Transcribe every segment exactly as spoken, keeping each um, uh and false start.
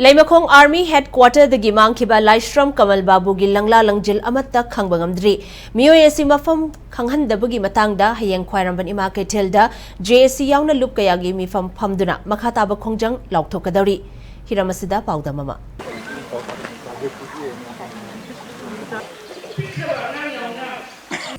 ꯂꯩꯃꯈꯣꯡ Army Headquarter ꯗꯒꯤ ꯃꯥꯡꯈꯤꯕ ꯂꯥꯏꯁ꯭ꯔꯝ ꯀꯃꯜ ꯕꯥꯕꯨꯒꯤ ꯂꯪꯂꯥ ꯂꯪꯖꯤꯜ ꯑꯃꯠꯇ ꯈꯪꯕ ꯉꯝꯗ꯭ꯔꯤ꯫ ꯃꯤꯑꯣꯏ ꯑꯁꯤ ꯃꯐꯝ ꯈꯪꯍꯟꯗꯕꯒꯤ ꯃꯇꯥꯡꯗ ꯍꯌꯦꯡ ꯈ꯭ꯋꯥꯏꯔꯝꯕꯟ ꯏꯃꯥ ꯀꯩꯊꯦꯜꯗ J A C ꯌꯥꯎꯅ ꯂꯨꯞ ꯀꯌꯥꯒꯤ ꯃꯤꯐꯝ ꯐꯝꯗꯨꯅ ꯃꯈꯥ ꯇꯥꯕ ꯈꯣꯡꯖꯪ ꯂꯥꯎꯊꯣꯛꯀꯗꯧꯔꯤ꯫ ꯍꯤꯔꯝ ꯑꯁꯤꯗ ꯄꯥꯎꯗꯝ ꯑꯃ꯫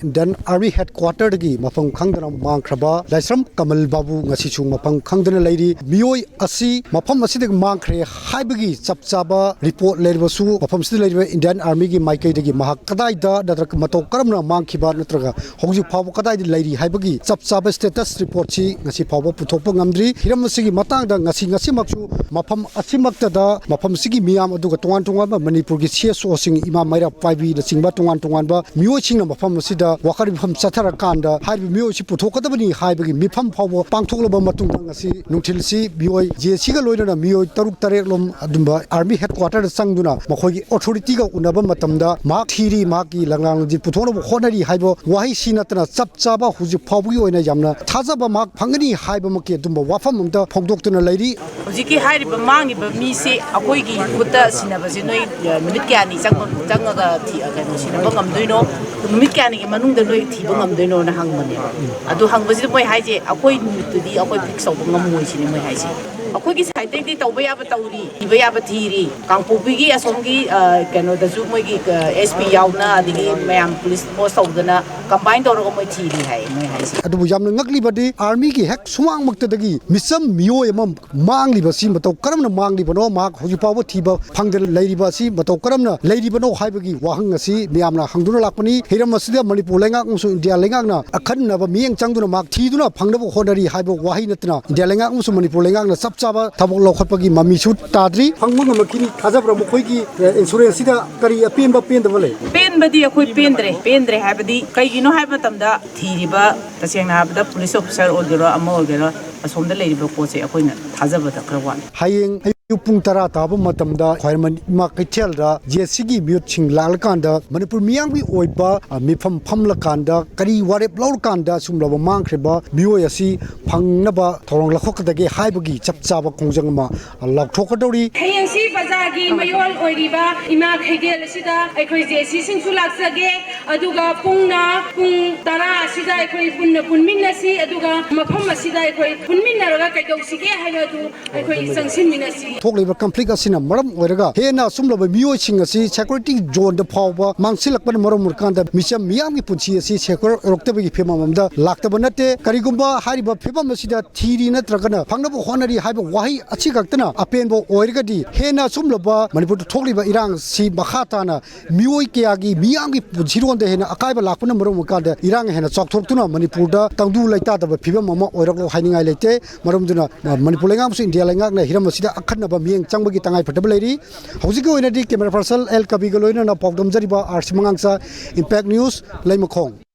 Indian Army Headquarter ꯗꯒꯤ ꯃꯐꯝ ꯈꯪꯗꯅ ꯃꯥꯡꯈ꯭ꯔꯕ ꯂꯥꯏꯁ꯭ꯔꯝ ꯀꯃꯜ ꯕꯥꯕꯨ ꯉꯁꯤꯁꯨ ꯃꯐꯝ ꯈꯪꯗꯅ ꯂꯩꯔꯤ꯫ ꯃꯤꯑꯣꯏ ꯑꯁꯤ ꯃꯐꯝ ꯑꯁꯤꯗꯒꯤ ꯃꯥꯡꯈ꯭ꯔꯦ ꯍꯥꯏꯕꯒꯤ ꯆꯞ ꯆꯥꯕ report ꯂꯩꯔꯕꯁꯨ, ꯃꯐꯝꯁꯤꯗ ꯂꯩꯔꯤꯕ Indian Army ꯒꯤ ꯃꯥꯏꯀꯩꯗꯒꯤ ꯃꯍꯥꯛ ꯀꯗꯥꯏꯗ ꯅꯠꯇ꯭ꯔꯒ ꯃꯇꯧ ꯀꯔꯝꯅ ꯃꯥꯡꯈꯤꯕ ꯅꯠꯇ꯭ꯔꯒ ꯍꯧꯖꯤꯛ ꯐꯥꯎꯕ ꯀꯗꯥꯏꯗ ꯂꯩꯔꯤ ꯍꯥꯏꯕꯒꯤ ꯆꯞ ꯆꯥꯕ status report ꯁꯤ ꯉꯁꯤ ꯐꯥꯎꯕ ꯄꯨꯊꯣꯛꯄ ꯉꯝꯗ꯭ꯔꯤ꯫ ꯍꯤꯔꯝ ꯑꯁꯤꯒꯤ ꯃꯇꯥꯡꯗ ꯉꯁꯤ, ꯉꯁꯤꯃꯛꯁꯨ ꯃꯐꯝ ꯑꯁꯤꯃꯛꯇꯗ ꯃꯐꯝꯁꯤꯒꯤ ꯃꯤꯌꯥꯝ ꯑꯗꯨꯒ ꯇꯣꯉꯥꯟ ꯇꯣꯉꯥꯟꯕ ꯃꯅꯤꯄꯨꯔꯒꯤ C S O ꯁꯤꯡ, ꯏꯃꯥ ꯃꯩꯔꯥ ꯄꯥꯏꯕꯤꯅꯆꯤꯡꯕ ꯇꯣꯉꯥꯟ ꯇꯣꯉꯥꯟꯕ ꯃꯤꯑꯣꯏꯁꯤꯡꯅ ꯃꯐꯝ ꯑꯁꯤꯗ ꯋꯥꯀꯠ ꯃꯤꯐꯝ ꯆꯠꯊꯔꯀꯥꯟꯗ ꯍꯥꯏꯔꯤꯕ ꯃꯤꯑꯣꯏꯁꯤ ꯄꯨꯊꯣꯛꯀꯗꯕꯅꯤ ꯍꯥꯏꯕꯒꯤ ꯃꯤꯐꯝ ꯐꯥꯎꯕ ꯄꯥꯡꯊꯣꯛꯂꯕ ꯃꯇꯨꯡꯗ ꯉꯁꯤ ꯅꯨꯡꯊꯤꯜꯁꯤ ꯃꯤꯑꯣꯏ J C ꯒ ꯂꯣꯏꯅꯅ ꯃꯤꯑꯣꯏ ꯇꯔꯨꯛ ꯇꯔꯦꯠ ꯂꯣꯝ ꯑꯗꯨꯝꯕ Army Headquarter ꯗ ꯆꯪꯗꯨꯅ ꯃꯈꯣꯏꯒꯤ authority ꯒ ꯎꯅꯕ ꯃꯇꯝꯗ ꯃꯍꯥꯛ ꯊꯤꯔꯤ, ꯃꯍꯥꯛꯀꯤ ꯂꯪꯂꯥ ꯂꯪꯖꯤꯜ ꯄꯨꯊꯣꯛꯅꯕ ꯍꯣꯠꯅꯔꯤ ꯍꯥꯏꯕ ꯋꯥꯍꯩꯁꯤ ꯅꯠꯇꯅ ꯆꯞ ꯆꯥꯕ ꯍꯧꯖꯤꯛ ꯐꯥꯎꯕꯒꯤ ꯑꯣꯏꯅ ꯌꯥꯝꯅ ꯊꯥꯖꯕ ꯃꯍꯥꯛ ꯐꯪꯒꯅꯤ ꯍꯥꯏꯕꯃꯛꯀꯤ ꯑꯗꯨꯝꯕ ꯋꯥꯐꯝ ꯑꯝꯇ ꯐꯣꯡꯗꯣꯛꯇꯨꯅ ꯂꯩꯔꯤ꯫ ꯍꯧꯖꯤꯛꯀꯤ ꯍꯥꯏꯔꯤꯕ ꯃꯥꯡꯉꯤꯕ ꯃꯤꯁꯤ ꯑꯩꯈꯣꯏꯒꯤ ꯈꯨꯠꯇ ꯁꯤꯟꯅꯕꯁꯦ ꯅꯣꯏ, ꯑ, ꯅꯨꯃꯤꯠ ꯀꯌꯥꯅꯤ ꯆꯪꯕ-, ꯆꯪꯉꯒ ꯊꯤ-, ꯑ, ꯀꯩꯅꯣ, ꯁꯤꯟꯅꯕ ꯉꯝꯗꯣꯏꯅꯣ? ꯅꯨꯃꯤꯠ ꯀꯌꯥꯅꯤꯒꯤ ꯃꯅꯨꯡꯗ ꯅꯣꯏ ꯊꯤꯕ ꯉꯝꯗꯣꯏꯅꯣꯅ ꯍꯪꯕꯅꯦꯕ꯫ ꯑꯗꯨ ꯍꯪꯕꯁꯤꯗ ꯃꯣꯏ ꯍꯥꯏꯁꯦ, "ꯑꯩꯈꯣꯏ ꯅꯨꯃꯤꯠꯇꯨꯗꯤ ꯑꯩꯈꯣꯏ fix ꯇꯧꯕ ꯉꯝꯃꯣꯏ," ꯁꯤꯅꯤ ꯃꯣꯏ ꯍꯥꯏꯁꯦ꯫ ꯑꯩꯈꯣꯏꯒꯤ side ꯇꯩꯗꯤ ꯇꯧꯕ ꯌꯥꯕ ꯇꯧꯔꯤ, ꯊꯤꯕ ꯌꯥꯕ ꯊꯤꯔꯤ꯫ ꯀꯥꯡꯄꯣꯛꯄꯤꯒꯤ ꯑꯁꯣꯝꯒꯤ, ꯑ, ꯀꯩꯅꯣꯗꯁꯨ ꯃꯣꯏꯒꯤ, ꯑ, S P ꯌꯥꯎꯅ, ꯑꯗꯒꯤ ꯃꯌꯥꯝ police force ꯇꯧꯗꯅ combine ꯇꯧꯔꯒ ꯃꯣꯏ ꯊꯤꯔꯤ ꯍꯥꯏ, ꯃꯣꯏ ꯍꯥꯏꯁꯦ꯫ ꯑꯗꯨꯕꯨ ꯌꯥꯝꯅ ꯉꯛꯂꯤꯕꯗꯤ Army ꯒꯤ ꯍꯦꯛ ꯁꯨꯃꯥꯡꯃꯛꯇꯗꯒꯤ ꯃꯤꯆꯝ ꯃꯤꯑꯣꯏ ꯑꯃ ꯃꯥꯡꯂꯤꯕꯁꯤ ꯃꯇꯧ ꯀꯔꯝꯅ ꯃꯥꯡꯂꯤꯕꯅꯣ, ꯃꯍꯥꯛ ꯍꯧꯖꯤꯛ ꯐꯥꯎꯕ ꯊꯤꯕ ꯐꯪꯗꯅ ꯂꯩꯔꯤꯕ ꯑꯁꯤ ꯃꯇꯧ ꯀꯔꯝꯅ ꯂꯩꯔꯤꯕꯅꯣ ꯍꯥꯏꯕꯒꯤ ꯋꯥꯍꯪ ꯑꯁꯤ ꯃꯤꯌꯥꯝꯅ ꯍꯪꯗꯨꯅ ꯂꯥꯛꯄꯅꯤ꯫ ꯍꯤꯔꯝ ꯑꯁꯤꯗ ꯃꯅꯤꯄꯨꯔ ꯂꯩꯉꯥꯛ ꯑꯃꯁꯨꯡ ꯏꯟꯗꯤꯌꯥ ꯂꯩꯉꯥꯛꯅ ꯑꯈꯟꯅꯕ ꯃꯤꯠꯌꯦꯡ ꯆꯪꯗꯨꯅ ꯃꯍꯥꯛ ꯊꯤꯗꯨꯅ ꯐꯪꯅꯕ ꯍꯣꯠꯅꯔꯤ ꯍꯥꯏꯕ ꯋꯥꯍꯩ ꯅꯠꯇꯅ ꯏꯟꯗꯤꯌꯥ ꯂꯩꯉꯥꯛ ꯑꯃꯁꯨꯡ ꯃꯅꯤꯄꯨꯔ ꯂꯩꯉꯥꯛꯅ ꯆꯞ ꯆꯥꯕ ꯊꯕꯛ ꯂꯧꯈꯠꯄꯒꯤ ꯃꯃꯤꯁꯨ ꯇꯥꯗ꯭ꯔꯤ꯫ ꯐꯪꯕ ꯉꯝꯃꯛꯈꯤꯅꯤ ꯊꯥꯖꯕ꯭ꯔꯥ? ꯃꯈꯣꯏꯒꯤ, ꯑꯦ, insurance ꯁꯤꯗ ꯀꯔꯤ ꯑꯄꯦꯟꯕ ꯄꯦꯟꯗꯕ ꯂꯩ? ꯄꯦꯟꯕꯗꯤ ꯑꯩꯈꯣꯏ ꯄꯦꯟꯗ꯭ꯔꯦ꯫ ꯄꯦꯟꯗ꯭ꯔꯦ ꯍꯥꯏꯕꯗꯤ ꯀꯩꯒꯤꯅꯣ ꯍꯥꯏꯕ ꯃꯇꯝꯗ ꯊꯤꯔꯤꯕ, ꯇꯁꯦꯡꯅ ꯍꯥꯏꯔꯕꯗ police officer ꯑꯣꯏꯒꯦꯔꯥ, ꯑꯃ ꯑꯣꯏꯒꯦꯔꯥ, ꯑꯁꯣꯝꯗ ꯂꯩꯔꯤꯕ ꯄꯣꯠꯁꯦ ꯑꯩꯈꯣꯏꯅ ꯊꯥꯖꯕꯗ ꯈꯔ ꯋꯥꯠꯂꯤ꯫ ꯍꯌꯦꯡ ꯑꯌꯨꯛ ꯄꯨꯡ ꯇꯔꯥ ꯇꯥꯕ ꯃꯇꯝꯗ ꯈ꯭ꯋꯥꯏꯔꯝꯕꯟ ꯏꯃꯥ ꯀꯩꯊꯦꯜꯗ ꯖꯦ ꯑꯦꯁ ꯁꯤꯒꯤ ꯃꯤꯍꯨꯠꯁꯤꯡ ꯂꯥꯛꯂꯀꯥꯟꯗ ꯃꯅꯤꯄꯨꯔ ꯃꯤꯌꯥꯝꯒꯤ ꯑꯣꯏꯕ, ꯑ, ꯃꯤꯐꯝ ꯐꯝꯂꯀꯥꯟꯗ ꯀꯔꯤ ꯋꯥꯔꯦꯞ ꯂꯧꯔꯀꯥꯟꯗ ꯁꯨꯝꯂꯕ ꯃꯥꯡꯈ꯭ꯔꯤꯕ ꯃꯤꯑꯣꯏ ꯑꯁꯤ ꯐꯪꯅꯕ ꯊꯧꯔꯥꯡ ꯂꯧꯈꯠꯀꯗꯒꯦ ꯍꯥꯏꯕꯒꯤ ꯆꯞ ꯆꯥꯕ ꯈꯣꯡꯖꯪ ꯑꯃ, ꯑ, ꯂꯥꯎꯊꯣꯛꯀꯗꯧꯔꯤ꯫ ꯍꯌꯦꯡꯁꯤ ꯕꯖꯥꯔꯒꯤ ꯃꯌꯣꯜ ꯑꯣꯏꯔꯤꯕ ꯏꯃꯥ ꯀꯩꯊꯦꯜ ꯑꯁꯤꯗ ꯑꯩꯈꯣꯏ ꯖꯦ ꯑꯦꯁ ꯁꯤꯁꯤꯡꯁꯨ ꯂꯥꯛꯆꯒꯦ꯫ ꯑꯗꯨꯒ ꯄꯨꯡꯅ ꯄꯨꯡ ꯇꯔꯥ ꯑꯁꯤꯗ ꯑꯩꯈꯣꯏ ꯄꯨꯟꯅ ꯄꯨꯟꯃꯤꯟꯅꯁꯤ, ꯑꯗꯨꯒ ꯃꯐꯝ ꯑꯁꯤꯗ ꯑꯩꯈꯣꯏ ꯄꯨꯟꯃꯤꯟꯅꯔꯒ ꯀꯩꯗꯧꯁꯤꯒꯦ ꯍꯥꯏꯕ ꯑꯗꯨ ꯑꯩꯈꯣꯏ ꯆꯪꯁꯤꯟꯃꯤꯟꯅꯁꯤ꯫ ꯊꯣꯛꯂꯤꯕ ꯀꯟꯐ꯭ꯂꯤꯛ ꯑꯁꯤꯅ ꯃꯔꯝ ꯑꯣꯏꯔꯒ ꯍꯦꯟꯅ ꯑꯁꯨꯝꯂꯕ ꯃꯤꯑꯣꯏꯁꯤꯡ ꯑꯁꯤ ꯁꯦꯀ꯭ꯌꯨꯔꯤꯇꯤ ꯖꯣꯟꯗ ꯐꯥꯎꯕ ꯃꯥꯡꯁꯤꯜꯂꯛꯄꯅ ꯃꯔꯝ ꯑꯣꯏꯔꯀꯥꯟꯗ ꯃꯤꯆꯝ ꯃꯤꯌꯥꯝꯒꯤ ꯄꯨꯟꯁꯤ ꯑꯁꯤ ꯁꯦꯀ꯭ꯌꯨꯔ ꯑꯣꯏꯔꯛꯇꯕꯒꯤ ꯐꯤꯕꯝ ꯑꯃꯗ ꯂꯥꯛꯇꯕ ꯅꯠꯇꯦ꯫ ꯀꯔꯤꯒꯨꯝꯕ ꯍꯥꯏꯔꯤꯕ ꯐꯤꯕꯝ ꯑꯁꯤꯗ ꯊꯤꯔꯤ ꯅꯠꯇ꯭ꯔꯒꯅ ꯐꯪꯅꯕ ꯍꯣꯠꯅꯔꯤ ꯍꯥꯏꯕ ꯋꯥꯍꯩ ꯑꯁꯤ ꯈꯛꯇꯅ ꯑꯄꯦꯟꯕ ꯑꯣꯏꯔꯒꯗꯤ ꯍꯦꯟꯅ ꯑꯁꯨꯝꯂꯕ ꯃꯅꯤꯄꯨꯔꯗ ꯊꯣꯛꯂꯤꯕ ꯏꯔꯥꯡ ꯑꯁꯤ ꯃꯈꯥ ꯇꯥꯅ ꯃꯤꯑꯣꯏ ꯀꯌꯥꯒꯤ, ꯃꯤꯌꯥꯝꯒꯤ ꯄꯨꯟꯁꯤꯔꯣꯟꯗ ꯍꯦꯟꯅ ꯑꯀꯥꯏꯕ ꯂꯥꯛꯄꯅ ꯃꯔꯝ ꯑꯣꯏꯔꯀꯥꯟꯗ ꯏꯔꯥꯡ ꯍꯦꯟꯅ ꯆꯥꯎꯊꯣꯔꯛꯇꯨꯅ ꯃꯅꯤꯄꯨꯔꯗ ꯇꯪꯗꯨ ꯂꯩꯇꯥꯗꯕ ꯐꯤꯕꯝ ꯑꯃ ꯑꯣꯏꯔꯛꯂꯣ ꯍꯥꯏꯅꯤꯡꯉꯥꯏ ꯂꯩꯇꯦ꯫ ꯃꯔꯝ ꯑꯗꯨꯅ, ꯑ, ꯃꯅꯤꯄꯨꯔ ꯂꯩꯉꯥꯛ ꯑꯃꯁꯨꯡ ꯏꯟꯗꯤꯌꯥ ꯂꯩꯉꯥꯛꯅ ꯍꯤꯔꯝ ꯑꯁꯤꯗ ꯑꯈꯟꯅꯕ ꯃꯤꯠꯌꯦꯡ ꯆꯪꯕꯒꯤ ꯇꯉꯥꯏꯐꯗꯕ ꯂꯩꯔꯤ꯫ ꯍꯧꯖꯤꯛꯀꯤ ꯑꯣꯏꯅꯗꯤ ꯀꯦꯃꯦꯔꯥ ꯄꯥꯔꯁꯟ ꯑꯦꯜ ꯀꯕꯤꯒ ꯂꯣꯏꯅꯅ ꯄꯥꯎꯗꯝꯖꯔꯤꯕ ꯑꯥꯔ ꯁꯤ ꯃꯉꯥꯡꯆꯥ, ꯏꯝꯄꯦꯛ ꯅ꯭ꯌꯨꯁ, ꯂꯩꯃꯈꯣꯡ꯫